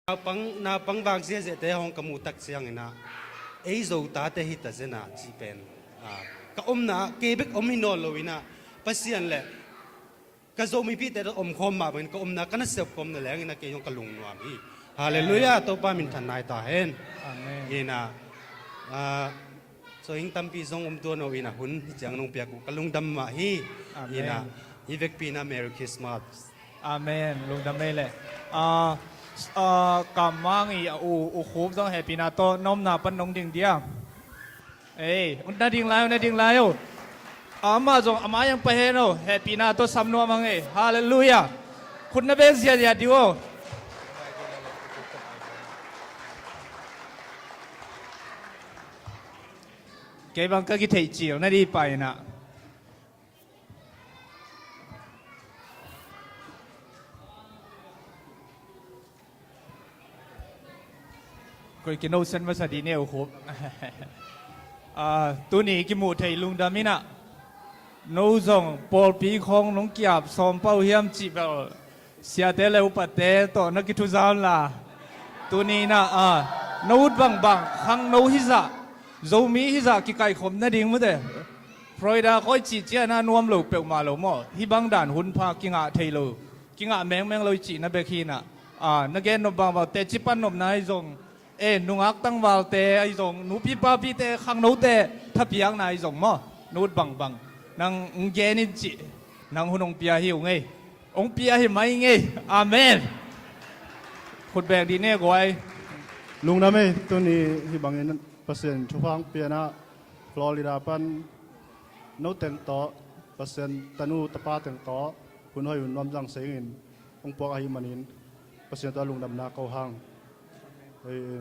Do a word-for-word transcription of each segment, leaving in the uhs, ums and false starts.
Naupang, naupang vak ziahziahte hong ka muh tak ciangin ah, ei Zo tate hi ta zen ah cih pen, ah, ka omna ah kei bek om hi nawn lo in ah, Pasian le ka Zomipihte tawh omkhawm mah bangin ka omna ka nasep khawm na leng in ah kei zong ka lungnuam hi. Halleluiah, Topa minthan nai ta hen. Amen. In ah, ah, so hing tampi zong om tuan lo in ah hun hi ciang nong piak uh ka lungdam mah hi. Amen. In ah, hi vekpi in ah Merry Christmas. Amen. Lungdam ei leh. Ah, ah, Kam Mang i a u, U Khup zong hehpihna tawh na omna pan nong ding dia. Ei, na ding lai o, na ding lai o. Amah zong a mai ang pai hen o, hehpihna tawh sam nuam ang ei. Halleluiah. Khut na beng ziahziah dih o. Kei bang ka kitheih cil na dih pai in ah. Koi kinosen masa dih ne U Khup. Ah, tuni kimuh theih lungdam in ah, no zong pawlpi khawng nong ki-ap sawm pah uh hiam cih bel siate le upate tawh na kithuza un la. Tuni in ah, ah, no ut bangbang khangno hizah, Zomi hizah kikaikhop nading mute. Florida khawng i cih ciang a nuam lo peuhmah lo maw? Hih bang dan hun pha kingah thei lo, kingah mengmeng lo i cihna bek hi in ah, ah, na gen nop bangbang, teci pan nopna ahi zong, eh, nungak tangvalte ahi zong, nupi papite, khangnote thapiakna ahi zong maw, na ut bangbang nang gen in cih, nang hun hong pia hi ung ei. Hong pia hi mai ing ei. Amen. Khut beng dih ne guai. Lungdam ei, tuni hih bangin Pasian thupha hong pia in ah, Florida pan no teng tawh, Pasian tanu tapa teng tawh hun hoih hun nuam zang sengin hong puak ahih manin Pasian tawh lungdamna ko hang. Hei,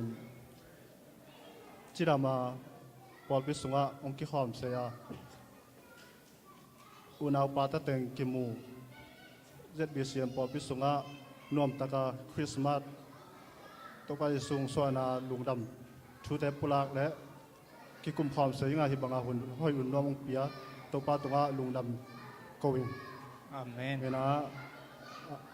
cidam a pawlpi sungah hong kikhawm sei a, unau pate teng kimu, Z B C M pawlpi sungah nuamtaka Christmas, Topa Jesu hong suahna lungdam thute pulak le kikum khawm sei ing a, hih banga hun hoih hun nuam hong pia Topa tungah lungdam ko ing. Amen. Hi in ah,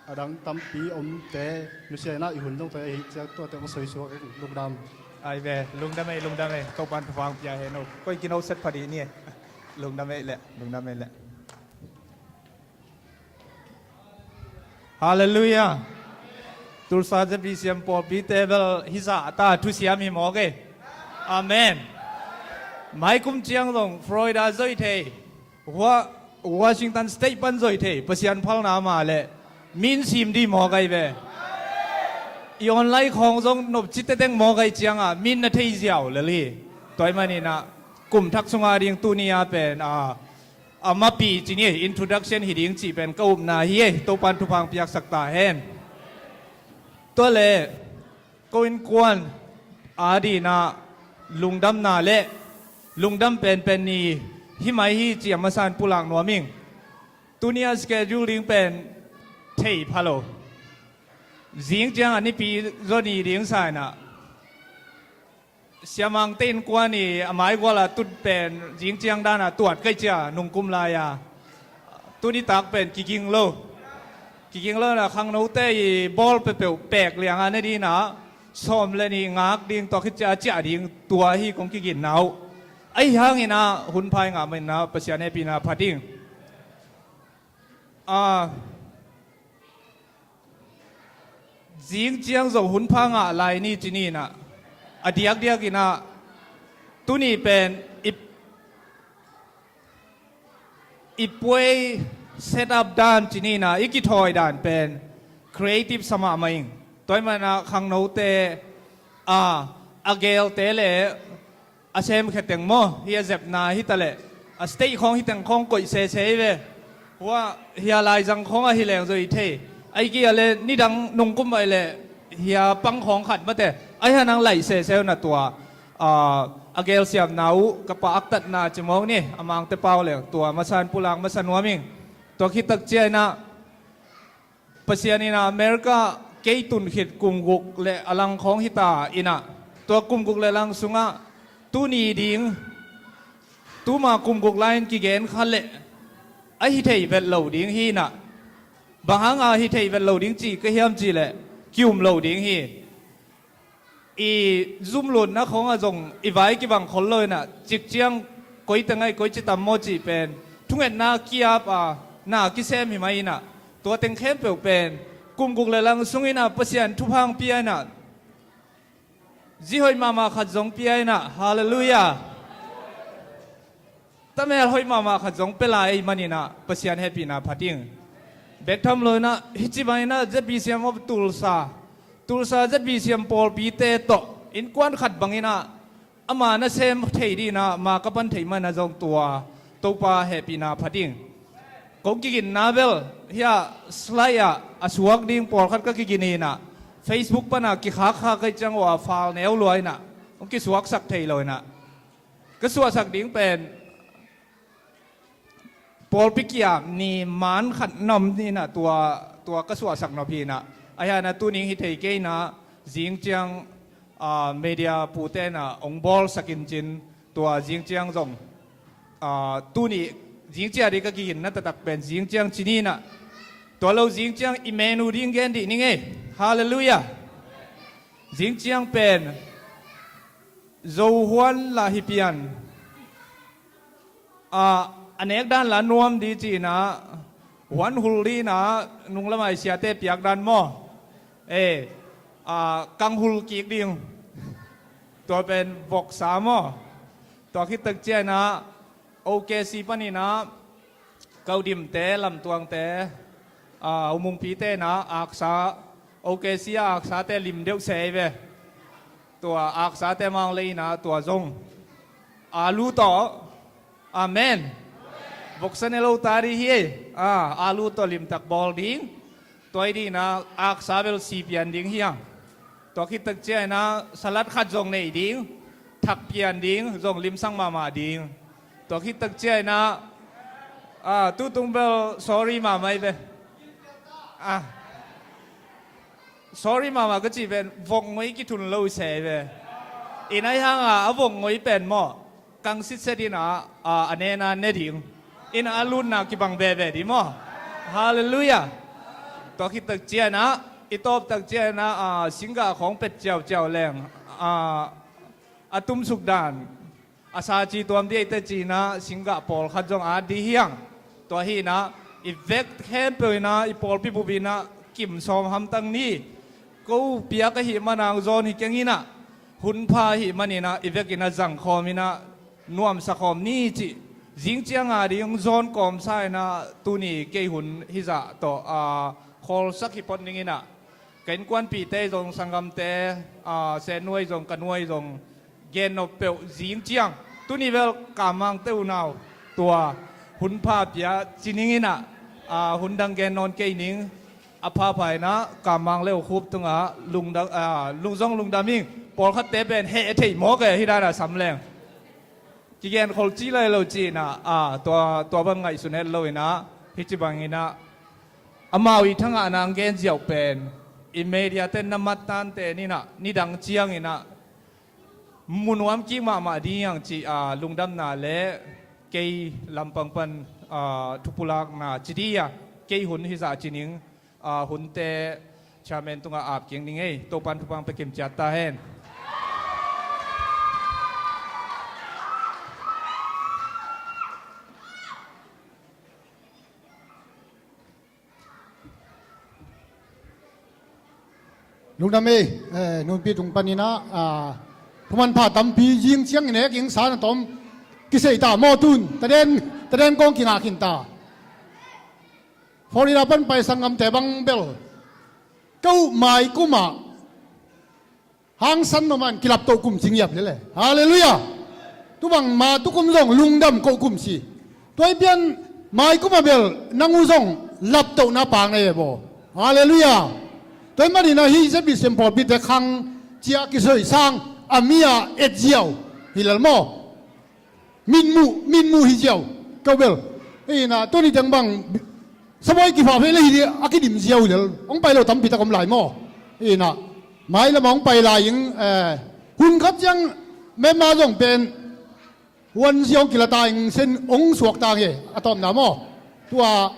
a dang tampi omte nusia in ah, i hun zong tua ahih ciang tuate hong soisuak ing. Lungdam. Ai ve, lungdam ei, lungdam ei. Topa'n thupha hong pia hen o. Koi kinoset pha dih ni. Lungdam ei leh, lungdam ei leh. Halleluiah. Tulsa Z B C M pawlpite bel hizah ta thusiam hi mawk ei. Amen. Mai kum ciang zong Florida zoih thei, hua Washington State pan zoih thei, Pasian phalna mah leh min sim dih mawk ai ve. I online khawng zong nopci teteng mawk ai ciangah min na thei ziau lel hi. Tua ahih manin ah kum thak sungah ding tuni a pen, ah, a mapi ci ni, introduction hi ding cih pen ka upna hi ei. Topa'n thupha hong piaksak ta hen. Tua leh ko innkuan adingin ah lungdamna le lungdam penpen ni hi mai hi cih a masa in pulak nuam ing. Tuni a schedule ding pen thei pha lo. Zing ciang a nipi zaw ni ding sa in ah, Sia Mangte innkuan i a maigual a tut pen zing ciang dan a tuat kei cia nungkum lai a, tuni tak pen kiging lo. Kiging lo in ah khangnote i bawl peuhpeuh pek liang a ne ding in ah sawm le nih ngak ding, tua khit ciang a ciah ding tua hi kong kiginna uh. Ahi hangin ah hun pha i ngah manin ah Pasian hehpihna phat ing. Ah, zing ciang zong hun pha ngah lai ni ci ni in ah, a diakdiak in ah tuni pen i, i puai set up dan ci ni in ah, i kithawi dan pen creative sa mahmah ing. Tua ahih manin ah khangnote, a, a geelte le a semkhia teng maw, hi a zepna hi ta leh, a stage khawng hi teng khawng koih sese hi ve. Hua hia laizang khawng ahi leng zaw hi thei. Ahih kei leh nidang nungkum ah leh hia pang khawng khat mate, ahi hang nang laih sese uh na tua, ah, a geel siamna uh ka pa aktatna ci mawk ni, a Mangte pau leng tua masa in pulak masa nuam ing. Tua khit tak ciang in ah Pasian in ah America kei tun khit kum guk le a lang khawng hi ta in ah, tua kum guk le lang sungah tuni ding, tuma kum guk lai-in kigen kha leh a hi thei vet lo ding hi in ah, bang hanga hi thei vet lo ding ci ka hiam cih leh ki-um lo ding hi. i zumlutna khawngah zong i vai kibang khol lo inah, cik ciang koi teng ai koi ci tam maw cih pen thungetna kiap a na kisem hi mah inah, tua teng khempeuh pen kum guk le lang sung inah Pasian thupha hong pia inah, zi hoih mahmah khat zong pia inah, halleluiah. Tamel hoih mahmah khat zong pia lai ahih maninah Pasian hehpihna phat ing. Bek tham lo inah hih ci bang inah Z B C M of Tulsa, Tulsa Z B C M pawlpite tawh innkuan khat bang inah ama nasem thei dinah ma ka pan thei manah zong tua Topa hehpihna phat ing. Ko kiginna bel hiah slide ah a suak ding pawlkhat ka kigin inah, Facebook panah kikhakkhak ahi ciang uh a fal neu lua inah hong kisuaksak thei lo inah, ka suahsak ding pen pawlpi kiam ni man khat na om inah tua, tua ka suahsak nop hi inah. Ahi hanah tuning hi thei kei inah, zing ciang, ah, media pute inah hong bawlsak in cin, tua zing ciang zong, ah, tuni zing ciang dih ka kiginna taktak pen zing ciang ci ni inah, tua lo zing ciang i menu ding gen dih ning ei. Halleluiah. Zing ciang pen Zo huan lah hi pian, a, a nek dan la nuam di ci inah, huan hul di inah, nunglamai siate piak dan maw? E, a, kang hul kik ding. Tua pen voksa maw? Tua khit tak ciang inah, O K C pan inah, Kaudimte, Lamtuangte, a, Umungpite inah aksa, O K C a aksate lim deuh se ei ve. Tua aksate mang lei inah tua zong alu tawh. Amen. Voksa ne lo ta dih hi ei. A, alu tawh limtak bawl ding. Tua hi dih inah aksa bel si pian ding hi hang. Tua khit tak ciang inah salat khat zong nei ding. Thak pian ding, zong limsang mahmah ding. Tua khit tak ciang inah, a, tutung bel sorry mahmah hi ve. A, sorry mahmah ka cih pen vok ngoi kithun lo se hi ve. Inah ahi hangah a vok ngoi pen maw, kang sitset inah, a, a nena ne ding. Inah a lutna kibang veve dih maw? Halleluiah. Tua khit tak ciang inah, i tawp tak ciang inah, a, singgah khawng pet ciauciau leng, a, a tumsuk dan a sa ci tuam dih ei teh ci inah singgah pawlkhat zong at dih hi hang. Tua hi inah i vek khempeuh inah i pawlpi bup inah kim sawm hamtang ni. Ko piak ahih manah hong zawn hi keng inah, hun pha ahih man inah i vek inah zang khawm inah nuamsa khawm ni cih zing ciang a ding hong zawn kawmsa inah tuni kei hun hizah tawh, a, khawlsak hi phot ning inah, ka innkuanpihte zong sanggamte, a, Sennuai zong, ka nuai zong, gen nop peuh zing ciang. Tuni bel Kamangte unau tua hun pha pia ci ning inah, a, hun dang gen nawn kei ning. A phapha inah Kamang le Ukhup tungah lungdam, a, lungzong lungdam ing. Pawlkhatte pen heh thei mawk e, hi danah sam leng. Kigen khol ci lai lo ci inah, a, tua, tua bang ngaihsun het lo inah, hi ci bang inah, amau i thangahna hong gen ziau pen i mediate na mattante ninah nidang ciang inah mu nuam kik mahmah ding hi hang cih, a, lungdamna le kei lampang pan, a, thupulakna ci dih a, kei hun hizah ci ning, a, hunte chairman tungah ap keng ning ei. Topan thupha hong pia kim ciat ta hen. Lungdam ei, eh, nunpi tung paninah, ah, thuman pha tampi zing ciang i nek ing sa na tawm kisei ta maw tun, taden, taden kong kingah khin ta. Florida pan pai sanggamte bang bel. Ko mai kumah hangsan no man kilap toh kum cing iap lele. Halleluiah. Tu bangma tu kum zong lungdam koh kum si. Tua i pian mai kumah bel nang uh zong laptohna pang na e baw. Halleluiah. Tua i maninah hih Z B C M pawlpite khang ciah kisoih sang a mi-a et ziau hi lel maw? Mitmuh, mitmuh hi ziau. Kau bel. Inah tuni teng bang sabuai kipha phei le hi a kidim ziau hi lel. Hong pai lo tampi tak om lai maw? Inah mai lamah hong pai lai ing, eh, hun khat ciang memma zong pen huan ziau kilata ing sen hong suakta nge a tawpna maw? Tua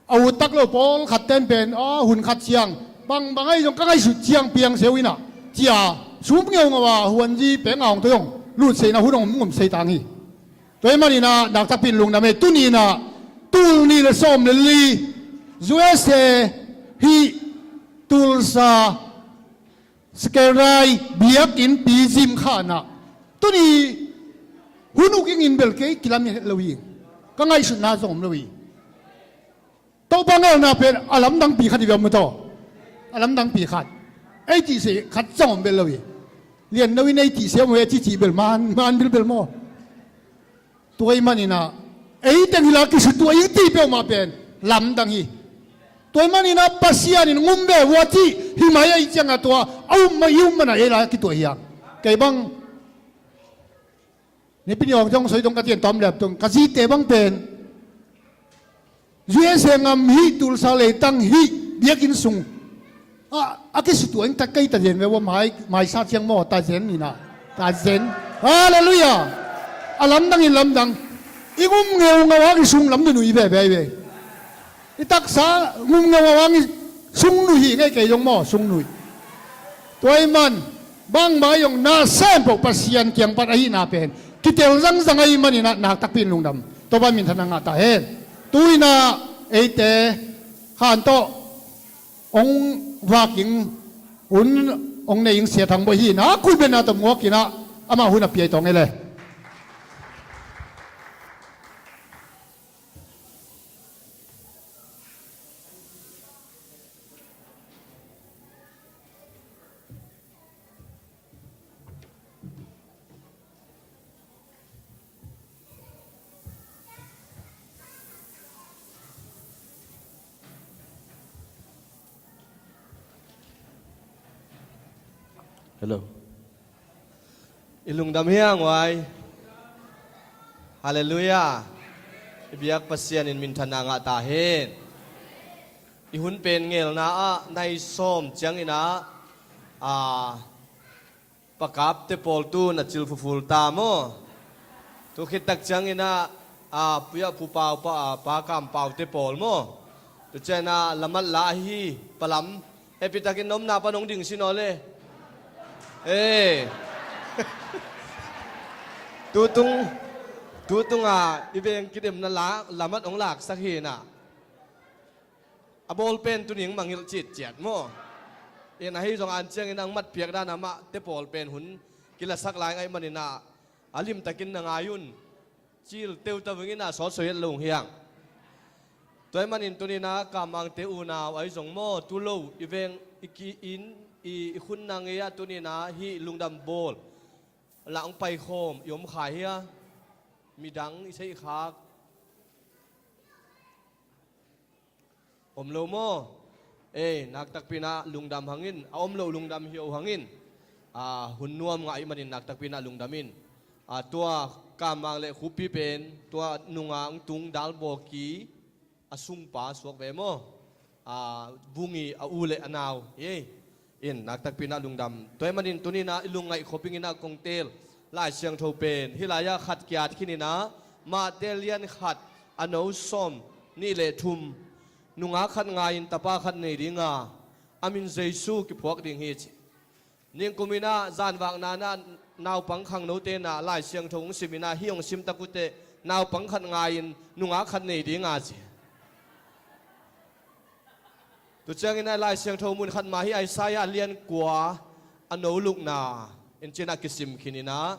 a uttak lo pawlkhat ten pen, a, hun khat ciang bangbang ahi zong ka ngaihsut ciang piang seu inah cia sum ngeungau a huanzi peng a hong toi hong lutseina hun hong om sei tang hi. Tua ahih manin ah naktakpi in lungdam hi. Tuni in ah tul nih le sawm le li U S A hih Tulsa Sacred Biakinn pi zim kha in ah tuni hun uk ingin bel kei kilamen het lo hi. Ka ngaihsutna zong om lo hi. Topa ngelna pen a lamdangpi khat hi bia mu taw. A lamdangpi khat. Ei tihsia khat zong om bel lo hi. Lian lo in ei tihsia mu hi a cici bel man, man bilbel maw. Tua ahih manin ah ei teng hi la kisutua ing ti peuhmah pen lamdang hi. Tua ahih manin ah Pasian in ngum ve vua cih hi mai ahih ciangin ah tua a um mah i um mana ei la kituah hi a. Kei bang Nipi ni awng zong soi dong ka tian tawm lep tung ka zite bang pen U S A ngam hih Tulsa leitang hih biakinn sung a, a kisutua in ta kei ta zen ve ua mai, mai sa ciang maw ta zen ni na ta zen. Halleluiah. A lamdang in lamdang i ngum ngeungau a kisung lam nunui veve ve. I taksa ngum ngeungau a ngi sung nui hi ngei kei zong maw sung nui. Tua ahih man bangmah zong na sem peuh Pasian kiang pan ahihna pen kitel zangzang ahih manin ah naktakpi in lungdam. Topa minthanna ngah ta hen. Tu in ah eite khan tawh hong vak ing hun hong nei ing Sia Thang Bawi hi in ah khuibenna tawh muak in ah amah hun a piai tawng ei le. Hello. I lungdam hi hang uai. Halleluiah. I biak Pasian in minthanna ngah ta hen. I hun pen ngelna ah nai sawm ciangin ah, a, pakapte pawl tu na cil fuful ta maw? Tu khit tak ciangin ah, a, puia pu pau pa, a, pa kam paute pawl maw? Tu ciangin ah lamat la ahi palam. Happy takin na omna pan hong ding sin aw le. Ee. Tutung, tutung a i veng kidemna la, lamat hong laksak hi na. A bawl pen tuning mangilh citciat maw? In ahi zong an ciangin ang mat piak dan amah te pawl pen hun kilasak lai ngaih manin ah a limtakin na ngai un. Cil teuteu vingin a sawt soi et lo hiang. Tua ahih manin tunin a kamangte unau ahi zong maw tu lo i veng i ki in i, i khunna ngei ah tunin a hih lungdam bawl la hong paikhawm i om kha hia? Midang i seihkhak om lo maw? Ei, naktakpi in ah lungdam hangin, a om lo lungdam hi o hangin, a, hun nuam ngah i manin naktakpi in ah lungdam in. A, tua kamang le khupi pen tua nunga hong tung dalbawki a sungpa suak ve maw? A, vungi a u le a nau hi. In naktakpi in ah lungdam. Tua ahih manin tunin ah i lungngaih khop ingin ah kong teel Lai Siangtho pen hih lai-ah khat kiat khin in ah Mate lian khat a no sawm nih le thum, nungak khat ngai-in tapa khat nei dinga a min Jesu kiphuak ding hi ci. Ningkum in ah zanvakna in ah naupang khangnote in ah Lai Siangtho hong sim in ah hih hong sim tak uh teh naupang khat ngai-in nungak khat nei dinga ci. Tu ciangin a Lai Siangtho mun khat mah hi Isaiah lian kua a no lukna in cin a kisim khin in ah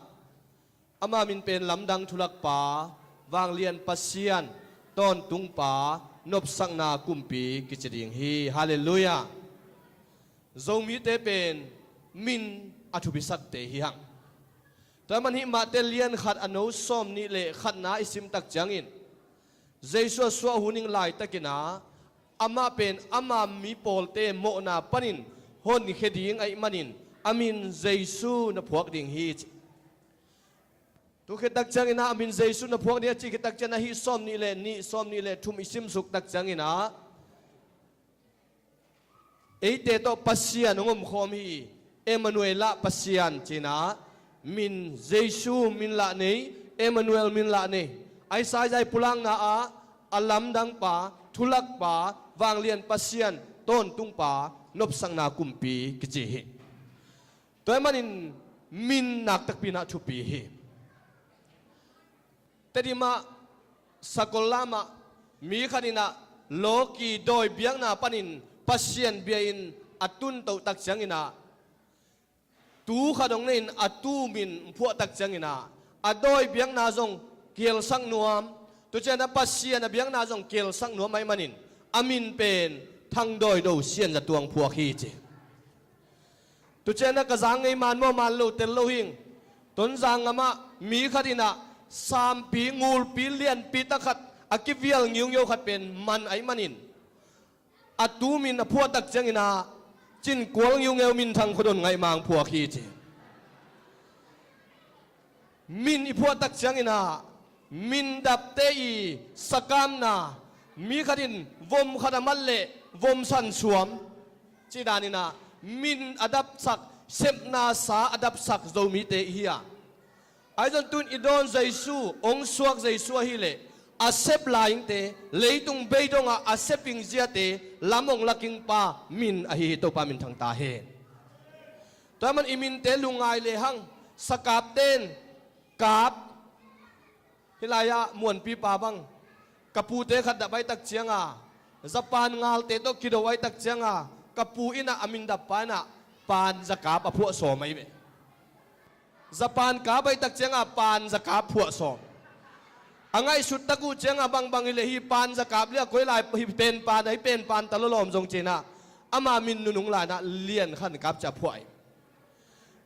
ama min pen lamdang thulakpa, vanglian Pasian, tawntungpa, nopsakna kumpi kici ding hi. Halleluiah. Zomite pen min a thupisakte hi hang. Tua man hih Mate lian khat a no sawm nih le khatna i sim tak ciangin Jesu a suah hun ing laitakin ah amah pen ama mi pawlte mawhna panin honkhia ding ahih manin a min Jesu na phuak ding hi ci. Tu khit tak ciangin ah a min Jesu na phuak ding a cih khit tak ciangin ah hih sawm nih le nih, sawm nih le thum i simsuk tak ciangin ah eite tawh Pasian hong omkhawm hi. Emmanuel ah Pasian ci-in ah min Jesu min lah nei, Emmanuel min lah nei. Isaiah i pulakna ah a lamdangpa, thulakpa, vanglian Pasian, tawntungpa, nopsakna kumpi kici hi. Tua ahih manin min nak takpi in ah thupi hi. Tedim ah, Sakollam ah, mi khat in ah lawki dawi biakna panin Pasian bia-in a tuntoh tak ciangin ah, tu khat hong nei-in a tu min phuah tak ciangin ah, a dawi biakna zong kihelsak nuam, tu ciang ah Pasian a biakna zong kihelsak nuam ahih manin, a min pen Thang Dawi Do Sian Za Tuang phuak hi ci. Tu ciang ah ka zang ngei man maw, man lo tel lo hing. Tonzang gam ah mi khat in ah sampi, ngulpi lianpi tak khat, a kivial ngiungeu khat pen man ahih manin, a tu min a phuah tak ciangin ah, Cin Kual ngiungeu minthang khuadon ngaih mang phuak hi ci. Min i phuah tak ciangin ah, min dapte i sakamna, mi khat in vom khat a mat leh vom sansuam cih danin ah, min a dapsak, sepna sa a dapsak Zomite i hi a. Ahi zong tu-in i dawn Jesu, hong suak Jesu ahih leh, a sep lai-ingte, leitung bei dongah a sep-ing ziate lam hong lak-ing pa min ahi hi. Topa minthang ta hen. Tua ahih manin i minte lungngai lehang, Sakapten Kap, hih lai-ah Muanpi pa bang, ka pute khat dap ahih tak ciang ah, Japan ngalte tawh kido ahih tak ciang ah, ka pu in ah a min dap pa in ah Pan Za Kap a phuah sawm ahi ve. Japan Kap ahih tak ciang ah Pan Za Kap phuah sawm. A ngaihsut tak uh ciang ah, bangbang hi leh hih Pan Za Kap leh a koi lai, hih pen Pan, hih pen Pan ta lawlawm zong ci-in ah, ama min nunung lai-in ah Lian Khan Kap ci-a phuah hi.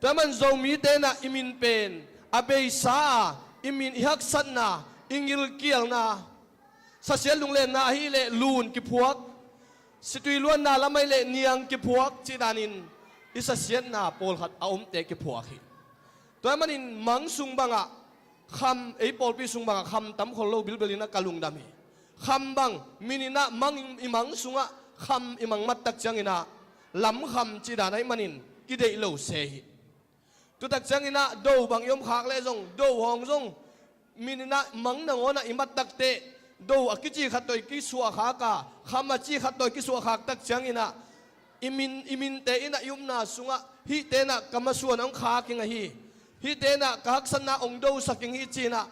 Tua ahih manin Zomite in ah i min pen a beisa a, i min, i haksatna, i ngilkialna, sasiat lunglenna ahih leh Lun kiphuak, situi luanna lam ahih leh Niang kiphuak cih danin, i sasiatna pawlkhat a omte kiphuak hi. Tua ahih manin Mang sung bangah Kham, ei pawlpi sung bangah Kham tam khol lo bilbel in ah ka lungdam hi. Kham bang, min in ah Mang, i Mang sungah Kham i mang mat tak ciangin ah, Lam Kham cih dan ahih manin kideih lo se hi. Tu tak ciangin ah Do bang i om khak leh zong, Do hawng zong, min in ah Mang nangawn ah i mat tak teh, Do a kici khat tawh i kisuah khak a, Kham a ci khat tawh i kisuah khak tak ciangin ah, i min, i minte in ah i upna sungah, hihte in ah ka masuan hong khak ing ahi, hihte in ah ka haksatna hong dosak ing hi ci-in ah,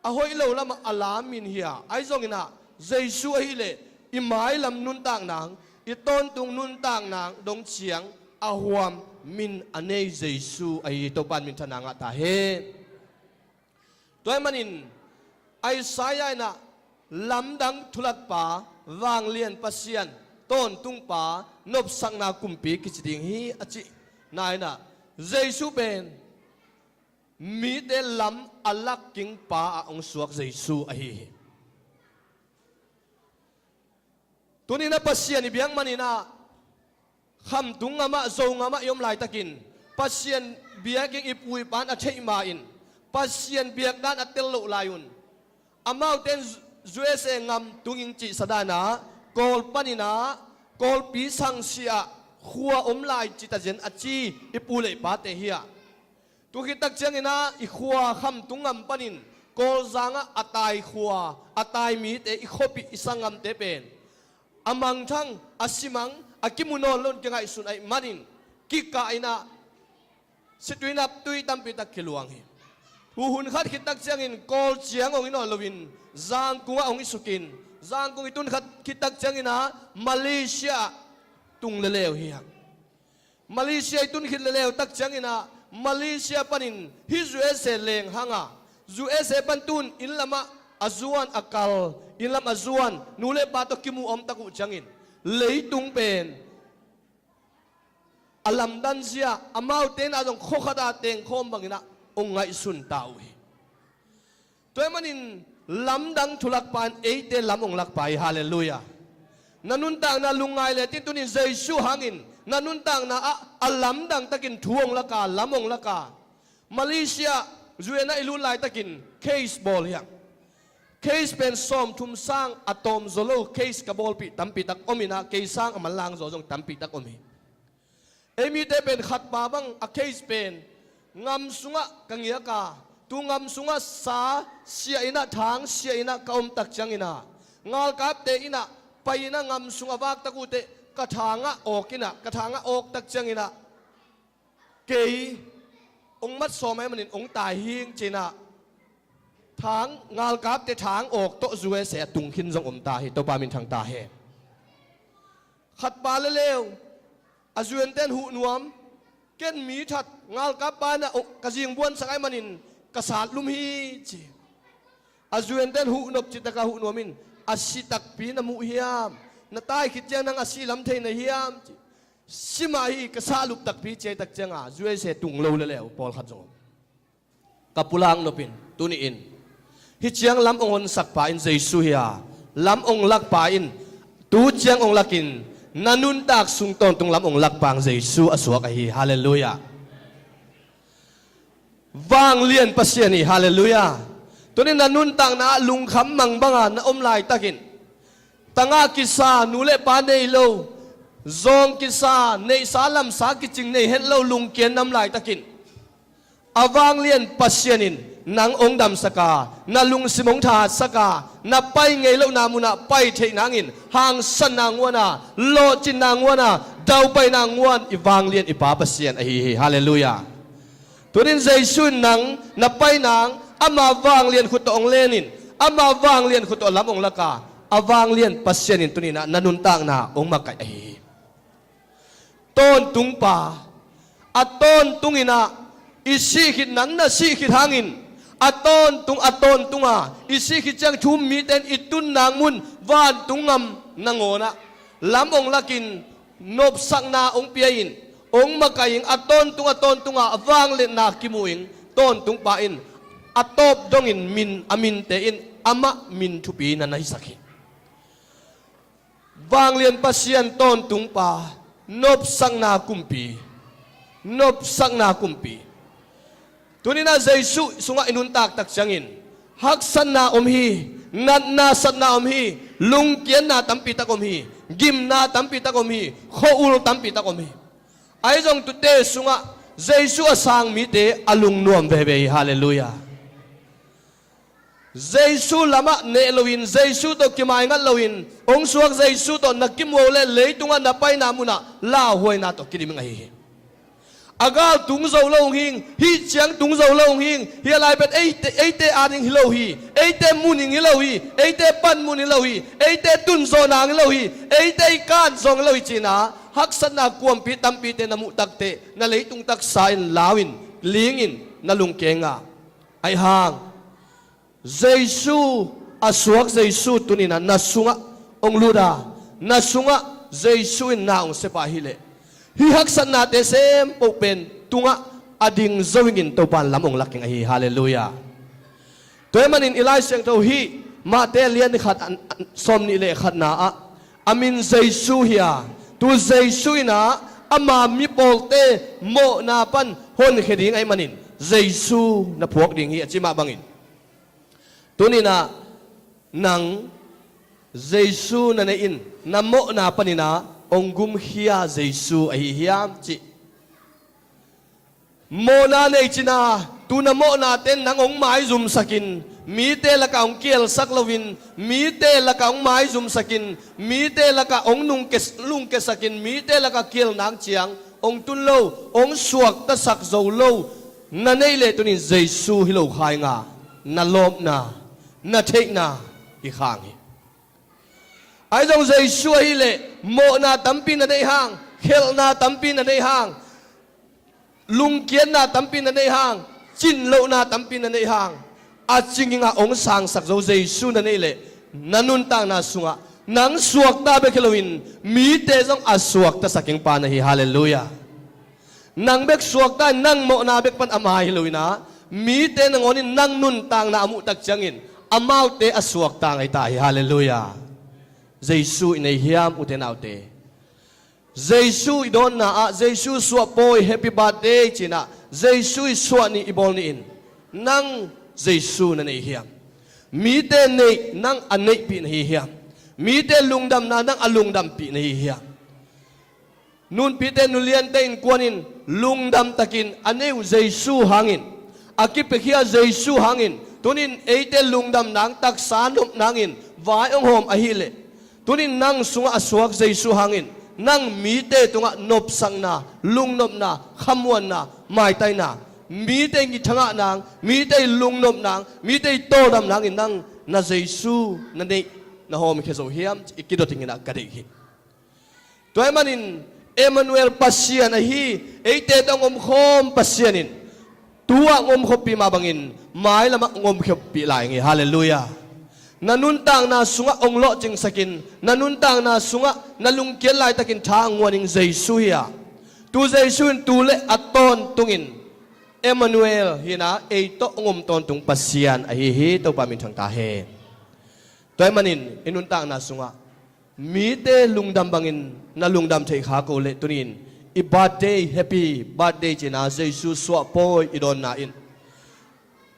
a hoih lo lamah a la min hi a, ahi zongin ah Jesu ahih leh i mailam nuntak nang, i tawntung nuntak nang dong ciang a huam min a nei Jesu ahi Topa'n minthanna ngah ta hen. Tua ahih manin Isaiah in ah, lamdang thulakpa, vanglian Pasian, tawntungpa, nopsakna kumpi kici ding hi a cihna in ah, Jesu pen mite lam a lak kingpa ah hong suak Jesu ahi hi. Tuni-in ah Pasian i biak manin ah, khamtung gam ah, Zo gam ah i om laitakin, Pasian biakinn i pu i pa'n a theih ma-in, Pasian biakdan a tel loh lai-un, amaute in U S A gam tung ing cih sa dan ah, Kawl panin ah, Kawlpi sangsia ah khua om lai ci ta zen a ci i pu le i pate hi a. Tu khit tak ciangin ah i khua khamtung gam panin, Kawlzang ah a tai khua, a tai mite, i khuapih, i sanggamte pen a mangthang, a simang, a kimu nawn lo-in kingaihsun ahih manin, kikah in ah situi naptui tampi tak kiluang hi. Huhun khat khit tak ciangin Kawl ciang hong hi nawn loin, Zangkung ah hong hi sukin, Zangkung i tun khat khit tak ciangin ah Malaysia ah tung leuleu hi hang. Malaysia i tun khit leuleu tak ciangin ah, Malaysia panin hih U S A leng hang a, U S A pan tu-in inn lamah a zuan, a kal, inn lam a zuan, nu le pa tawh kimu a om tak uh ciangin, leitung pen a lamdang zia, amaute in ah zong khua khat ah tengkhawm bangin ah hong ngaihsun ta uh hi. Tua ahih manin lamdang thulakpa in eite lam hong lakpa hi. Halleluiah. Na nuntakna lungngai le cin, tuni-in Jesu hangin na nuntakna ah a lamdang takin thu hong lak a, lam hong lak a. Malaysia U N ah i lut laitakin case bawl hi hang. Case pen sawmthum sang a tawm zaw lo case ka bawlpih tampi tak om in ah, kei sang a manlang zaw zong tampi tak om hi. Ei mite pen khatpa bang a case pen, gam sungah ka ngiak a, tu gam sungah sa sia in ah, thang sia in ah ka om tak ciangin ah, ngalkapte in ah pai in ah gam sung a vak tak uh teh, ka thang ah awk in ah, ka thang ah awk tak ciangin ah, Kei hong mat sawm ahih manin hong tai hing ci-in ah, thang, ngalkapte thang awk tawh U S A a tung khin zong om ta hi. Topa min thang ta hen. Khat pa leuleu, a U N ten huh nuam, ken mi that ngalkap pa in ah ka zingbuansak ahih manin ka sat lum hi ci. A U N ten huh nop citak a huh nuam in, a si takpi na muh hiam? Na tai khit ciang nang a si lam thei na hiam ci. Si mah hi, ka sat lum takpi ci a, tak ciang a U S A tung lo leuleu pawlkhat zong om. Ka pulak nop in, tuni in, hih ciang lam hong honsak pa in Jesu hi a, lam hong lak pa in, tu ciang hong lak in, na nuntak sung tawntung lam hong lak pa in Jesu a suak ahi hi. Halleluiah. Vanglian Pasian hi. Halleluiah. Tuni in na nuntakna ah lungkham mang banga na om laitakin, tangah kisa, nu le pa nei lo, zawng kisa, neihsa lamsa kicing nei het lo, lungkiat na om laitakin, a vanglian Pasian in nang hong damsak a, na lungsim hong thahatsak a, na pai ngei lohna munah pai theih nangin, hangsatna nguan a, lawhcinna nguan a, daupaina nguan i vanglian i Pa Pasian ahi hi. Halleluiah. Tuni in Jesu in nang na pai nang, ama vanglian khut tawh hong len in, ama vanglian khut tawh lam hong lak a, a vanglian Pasian in tuni in ah na nuntakna hong makaih ahi hi. Tawntung pa, a tawntung in ah, i sih khit, nang na sih khit hangin, a tawntung, a tawntung a, i sih khit ciang thu-um mite in i tun nang mun vantung gam nangawn ah lam hong lak in, nopsakna hong pia in, hong makaih in, a tawntung, a tawntung a, a vangliatna kimu in, tawntung pa in a tawp dongin min, a minte in amah min thupi na na hisak hi. Vanglian Pasian, tawntung pa, nopsakna kumpi, nopsakna kumpi. Tuni in ah Jesu sungah i nuntak tak ciangin haksatna om hi, natna satna om hi, lungkiatna tampi tak om hi, gimna tampi tak om hi, khua-ul tampi tak om hi. Ahi zong tuate sungah Jesu a sang mite a lungnuam veve hi. Halleluiah. Jesu lamah neh loin, Jesu tawh kimaingat loin, hong suak Jesu tawh na kimuh leh leitungah na paina munah lauhuaina tawh kidim ahi hi. A gal tung zo lo hong hing, hih ciang tung zo lo hong hing, hih a lai pen eite, eite ading hi lo hi, eite muning hi lo hi, eite panmun hi lo hi, eite tunzawhna hi lo hi, eite i kan zawng hi lo hi ci-in ah, haksatna kuampi tampite na muh takteh, na leitung taksa in lau in, ling in, na lungkeng a. Ahi hang, Jesu, a suak Jesu tuni in ah na sungah hong lut a, na sungah Jesu in na hong sep a hileh, hih haksatnate sempoh pen tungah a ding zo ingin Topa in lam hong lak ing ahi hi. Halleluiah. Tua ahih manin i Lai Siangtho hih Mate lian khat, an, an, sawmnih le khatna ah, a min Jesu hi a, tu Jesu in ah ama mipawlte mawhna pan honkhia ding ahih manin Jesu na phuak ding hi, a ci mah bangin, tuni in ah nang Jesu na neih in, na mawhna panin ah hong gumkhia Jesu ahi hiam cih. Mawhna nei ci-in ah, tu na mawhnate in nang hong maizumsak in, mite lakah hong kielsak loin, mite lakah hong maizumsak in, mite lakah hong nungke-, lungkiasak in, mite lakah kiel nang ciang hong tun lo, hong suaktasak zo lo na neih leh, tuni in Jesu hi lo kha ing a, na lawpna, na theihna hi kha ing hi. Ahi zong Jesu ahih leh mawhna tampi na neih hang, khelhna tampi na neih hang, lungkiatna tampi na neih hang, cinlohna tampi na neih hang, a cingin ah hong sangsak zo Jesu na neih leh, na nuntakna sungah nang suakta bek hi loin mite zong a suaktasak ding pa na hi. Halleluiah. Nang bek suakta in, nang mawhna bek pan a mai hi loin ah, mite nangawn in nang nuntakna a muh tak ciangin amaute a suakta ngai ta hi. Halleluiah. Jesu i nei hiam, ute naute? Jesu i dawnna ah, Jesu suahpawi, happy birthday ci-in ah, Jesu i suah ni i bawl ni-in, nang Jesu na nei hiam? Mite neih nang a neihpih na hi hiam? Mite lungdamna nang a lungdampih na hi hiam? Nunpite, nuliante innkuan in lungdam takin a nei uh Jesu hangin, a kipiakhia Jesu hangin, tuni in eite lungdam nang, taksa nop nangin vai hong hawm ahih leh, tuni in nang sungah a suak Jesu hangin Nang mite tungah nopsakna, lungnopna, khamuanna, maitaina, mite ngitha ngah nang, mite lungnop nang, mite tawldam nangin nang na Jesu na neih, na hawmkhia zo hiam, i kidot dingin ah ka deih hi. Tua ahih manin Emmanuel Pasian ahi, eite tawh hong omkhawm Pasian in tu-ah hong omkhoppih mah bangin mailamah hong omkhoppih lai ing ei. Halleluiah. Na nuntakna sungah hong lawhcingsakin, na nuntakna sungah na lungkiat laitakin tha hong guan ding Jesu hi a, tu Jesu in tu le a tawntungin Emmanuel hi-in ah ei tawh hong om tawntung Pasian ahi hi. Topa min thang ta hen. Tua ahih manin i nuntakna sungah mite lungdam bangin na lungdam theih kha ko leh tuni-in i birthday, happy birthday ci-in ah Jesu suahpawi i dawnna in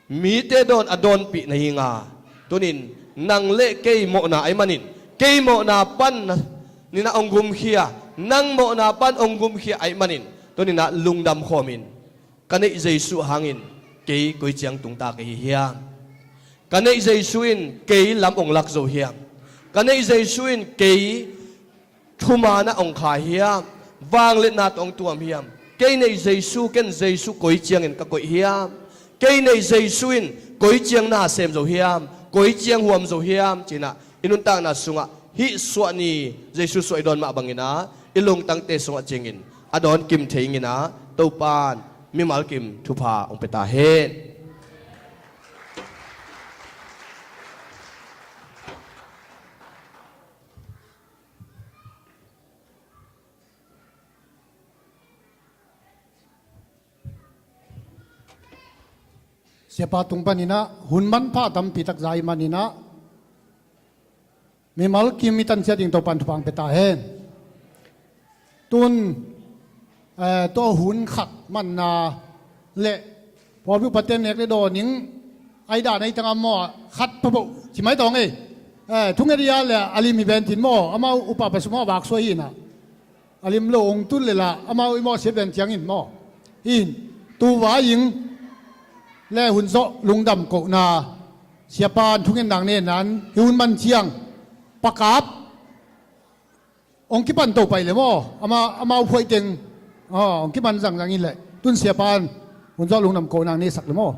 mite dawn a dawnpih na hi ing a, tuni-in nang le kei mawhna ahih manin, kei mawhna pan na, ni-in ah hong gumkhia, nang mawhna pan hong gumkhia ahih manin tuni-in ah lungdam khawmin, ka neih Jesu hangin kei koi ciang tungta ka hi hiam? Ka neih Jesu in kei lam hong lak zo hiam? Ka neih Jesu in kei thuman ah hong kha hiam? Vangliatna tawh hong tuam hiam? Kei neih Jesu, ken Jesu koi ciangin ka koih hiam? Kei neih Jesu in koi ciang na sem zo hiam? Koi ciang huam zo hiam? Ci-in ah i nuntakna sungah hih suah ni, Jesu suah i dawn mah bangin ah i lungtangte sungah cingin a dawn kim thei ingin ah, Topa'n mimal kim thupha hong pia ta hen. Siapa tung panin ah hun manpha tampi tak za ahih manin ah, mimal kim i tanciat ding Topa'n thupha hong pia ta hen. Tun, eh, tua hun khat manna le pawlpi upate nek le dawn ding a i dan a i tangah maw, khat phaboh ci mai tawng ei. Eh, thunget i a le a lim hi ven tin maw, amau upa pasal maw, a vak suai hi-in ah, a lim lo hong tun le lah amau i mawhsiat ven ciangin maw, hi-in tu vai-ing le hun zawh lungdam kohna, siapa'n thungetna hong neihna-in hih hun man ciang pakap hong kipan to pai le maw, amau, amau phuaih teng, aw, hong kipan zangzang in le, tun siapa'n hun zawh lungdam kohna hong neihsak le maw.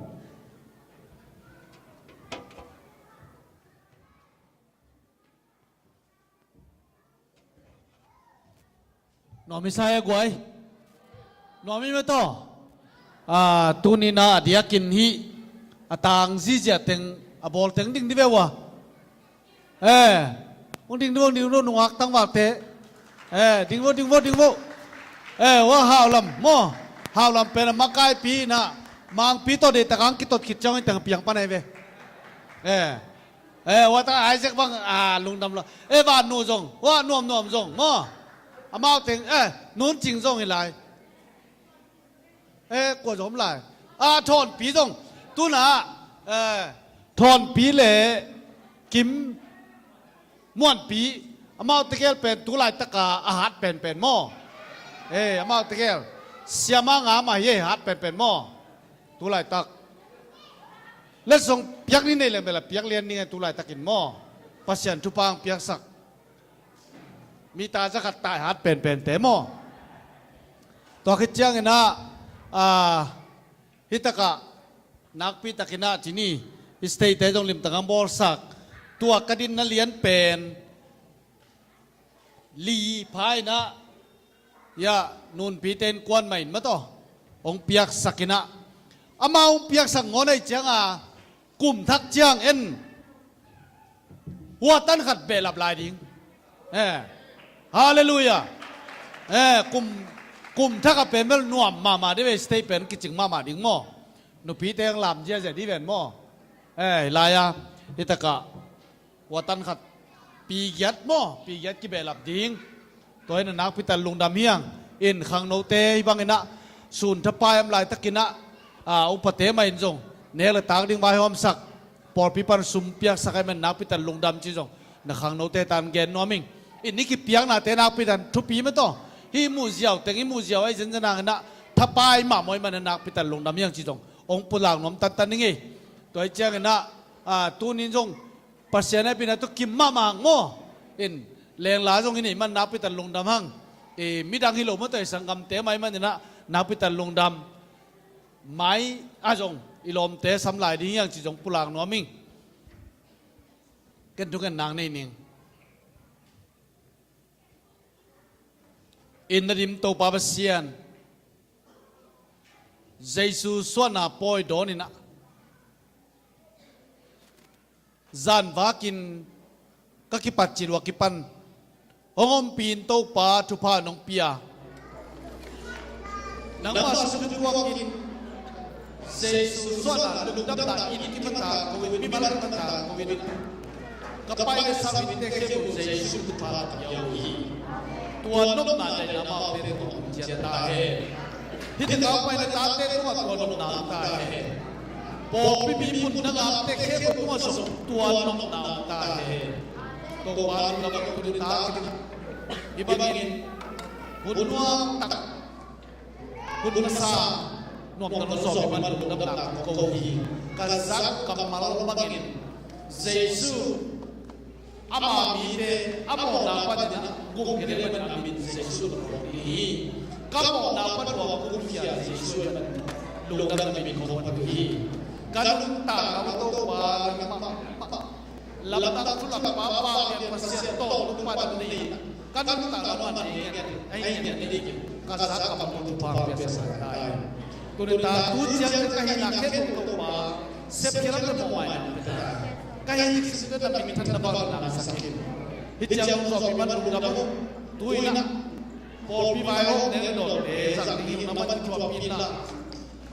Nuam hi sa e guai. Nuam hi mah tawh. Ah, tuni-in ah a diakin hih a tang zizia teng, a bawl teng ding di ve ua. Eh, hong ding di vo, hong ding di vo, nungak tangvalte. Eh, ding vo, ding vo, ding vo. Eh, ua Haulam maw. Haulam pen a makaipi-in ah Mangpi tawh deihtak hong kitot khit ciang hong teng piang pan ahi ve. Eh. Eh, ua ta Isaac bang, ah, lungdam lo. Eh, Vannu zong, ua Nuamnuam zong maw. Amau teng, eh, Nuncing zong hi lai. Eh, kua zong om lai. Ah, Thawnpi zong. Tu-in ah, eh, Thawnpi le Kim Muanpi, amau tegel pen tu laitak a a hat penpen maw. Eh, amau tegel. Siama nga mah hi ei, hat penpen maw. Tu laitak. Letsong piak ni nei leng bel a piak lian ning e, tu laitakin maw. Pasian thupha hong piaksak. Mi ta za khat tai hat penpente maw. Tua khit ciangin ah, ah, hih takah nakpi takin ah ci ni, stage-te zong limtak hong bawlsak. Tua ka dinna lian pen li pha-in ah, ya, Nunpite innkuan mah in mah tawh hong piaksak in ah, amau hong piaksak ngawn ahih ciangin kum thak ciang en hua tan khat behlap lai ding. Eh. Halleluiah. Eh, kum, kum thak a pen bel nuam mahmah dih ve, stage pen kicing mahmah ding maw. Nupite hong lam ziazia dih ven maw. Eh, hi lai-a, hih takah hua tan khat pi giat maw, pi giat kibehlap ding. Tua in a nakpi tak lungdam hi hang. In khangnote hih bangin ah sun thapai om laitakin ah, ah, upate mah in zong nek le tak ding vaihawmsak, pawlpi pan sum piaksak ahih man nakpi tak lungdam ci zong na khangnote tan gen nuam ing. In i kipiaknate nakpi tak thupi mah tawh. Hih muhziau teng i muhziau ahih zenzen hangin ah thapai mahmah ahih man a nakpi tak lungdam hi hang ci zong hong pulak nuam tantan ing ei. Tua ahih ciangin ah, ah, tuni-in zong Pasian hehpihna tawh kim mahmah hang maw. In lengla zong i neih man nakpi tak lungdam hang. i midang hi lo mah tawh i sanggamte mah ahih manin ah nakpi tak lungdam. Mai ah zong i lawmte sam lai ding hi hang cih zong pulak nuam ing. Ken thungetna nei ning. Inn a dim Topa Pasian, Jesu suahna pawi dawn in ah, zan vakin ka kipat cil uh a kipan hong ompih in Topa, thupha nong pia. Nangmah sung thuakin Jesu suahna lungdamna inn kipat a ko in, mimal kipat a ko in, ka pai le sau innte khempeuh Jesu thupha ka pia uh hi. Tua nopna daihna amau pen tungah hong cian ta hen. Hih takah pai le tate tungah tua nopna hong ta hen. Pawlpi mimun na ngakte khempeuh tungah zong tua nopna hong ta hen. Topa, lungdam, tuni tak in hih bangin hun nuam tak, hun masa nuam tak nong zawh mah lungdamna kong ko hi. Ka zak kammal bangin Jesu, ama mite a mawhna panin ah gum khia leh bang a min Jesu na phuak ding hi. Ka mawhna pan hong gumkhia Jesu in lungdamna min kong phat uh hi. Ka nuntakna uh Topa, nangmah lamdang thu lam papa, Pasian tawh nungpan nei, ka nuntakna uh mah nei ngiat, ei ngiat dingin ka zak kammal thupha pia sak ta in. Tuni tak tu ciang ka hihna khempeuh Topa, sepkhial le mawhmaina pia ta in. Ka hih sik le na minthanna bang na sak in. Hih ciang hong zawhpih man lungdam uh. Tu in ah pawlpi vaihawm nek dawnte zang ding hi, nangmah in thuahpih in la,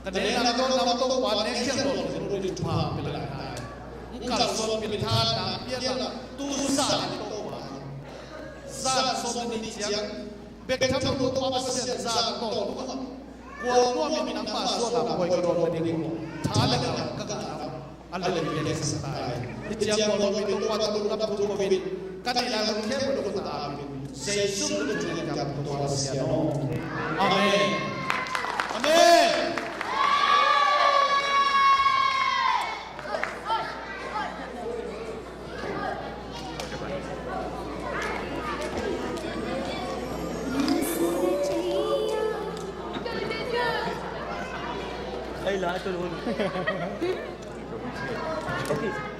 ka nekna dawnna uh Topa, nek khial dawn ding uh thupha pia lai ta in. Hong kalsuanpih, thahatna pia in la, tu zan in Topa, zan sawm le nih ciang bek tham lo Topa Pasian, zan dawn tungah kua nuam in nangma suahna pawi ka dawn ding uh tha le ngal ka ngahna uh a lelpi a sak ta in. Hih ciang pawlpi Topa, tua lungdam thu ko in, ka neih lai hun khempeuh na khut ah ap in, Jesu min tawh thungen ka ko, Topa Pasian aw. Amen. Amen. Ay, lahat tulungan. Okay.